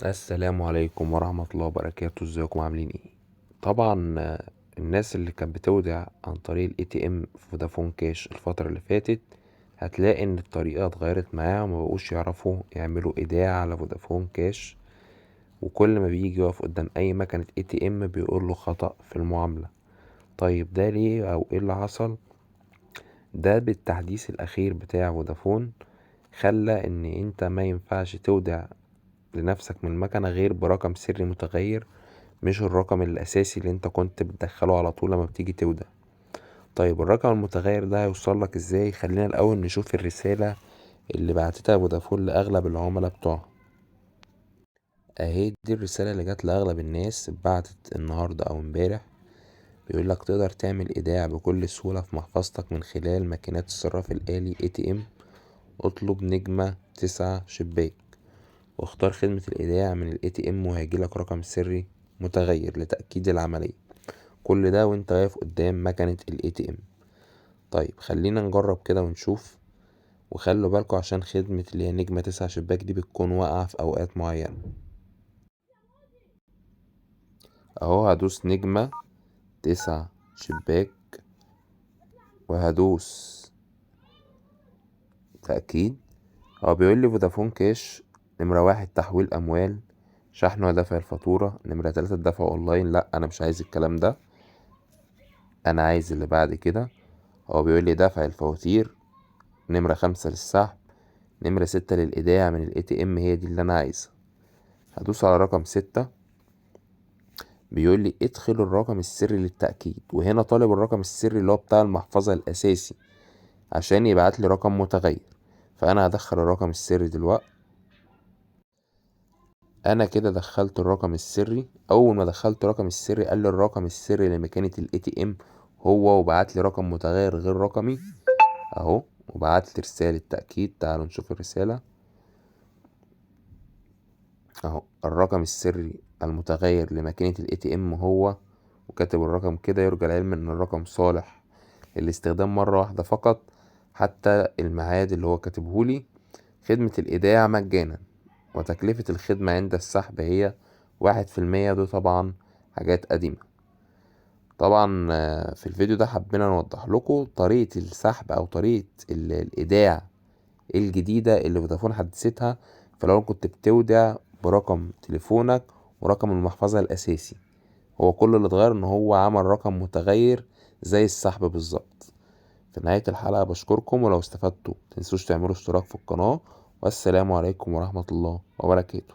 السلام عليكم ورحمة الله وبركاته. ازيكم عاملين ايه؟ طبعا الناس اللي كانت بتودع عن طريق ال ATM في فودافون كاش الفترة اللي فاتت هتلاقي ان الطريقة اتغيرت معاهم ومبقوش يعرفوا يعملوا ايداع على فودافون كاش، وكل ما بيجي يقف قدام اي مكنة ATM بيقول له خطأ في المعاملة. طيب ده ليه او ايه اللي حصل؟ ده بالتحديث الاخير بتاع فودافون خلى ان انت ما ينفعش تودع لنفسك من المكنة غير برقم سري متغير، مش الرقم الاساسي اللي انت كنت بتدخله على طول لما بتيجي تودع. طيب الرقم المتغير ده هيوصل لك ازاي؟ خلينا الاول نشوف الرسالة اللي بعتتها فودافون لاغلب العملاء بتوعها. اهي دي الرسالة اللي جت لاغلب الناس، اتبعتت النهاردة او امبارح. بيقول لك تقدر تعمل ايداع بكل سهولة في محفظتك من خلال ماكينات الصراف الآلي ATM. اطلب نجمة 9 شباك واختار خدمة الإيداع من ال ATM وهيجيلك رقم سري متغير لتأكيد العملية. كل ده وانت واقف قدام مكنة ال ATM. طيب خلينا نجرب كده ونشوف. وخلوا بالكوا عشان خدمة اللي هي نجمة 9 شباك دي بتكون واقعة في أوقات معينة. اهو هدوس نجمة 9 شباك وهدوس تأكيد. هو بيقول لي فودافون كاش نمرة 1 تحويل أموال، شحن ودفع الفاتورة، نمرة 3 الدفع أونلاين. لا أنا مش عايز الكلام ده، أنا عايز اللي بعد كده. هو بيقول لي دفع الفواتير، نمرة 5 للسحب، نمرة 6 للإيداع من ال ATM، هي دي اللي أنا عايزها. هدوس على رقم 6. بيقول لي ادخل الرقم السري للتأكيد، وهنا طالب الرقم السري اللي هو بتاع المحفظة الأساسي عشان يبعت لي رقم متغير، فأنا هدخل الرقم السري دلوقتي. أنا كده دخلت الرقم السري. أول ما دخلت الرقم السري قال لي الرقم السري لمكانة ال ATM هو، وبعت لي رقم متغير غير رقمي أهو، وبعت لي رسالة تأكيد. تعالوا نشوف الرسالة أهو، الرقم السري المتغير لماكينة ال ATM هو، وكاتب الرقم كده. يرجى العلم إن الرقم صالح للاستخدام مرة واحدة فقط حتى الميعاد اللي هو كاتبهولي. خدمة الإيداع مجانا، وتكلفة الخدمة عند السحب هي واحد في المية. ده طبعا حاجات قديمة. طبعا في الفيديو ده حبينا نوضح لكم طريقة السحب أو طريقة الإيداع الجديدة اللي فودافون حدثتها. فلو كنت بتودع برقم تليفونك ورقم المحفظة الأساسي، هو كل اللي اتغير إن هو عمل رقم متغير زي السحب بالظبط. في نهاية الحلقة بشكركم، ولو استفدتوا متنسوش تعملوا اشتراك في القناة، والسلام عليكم ورحمة الله وبركاته.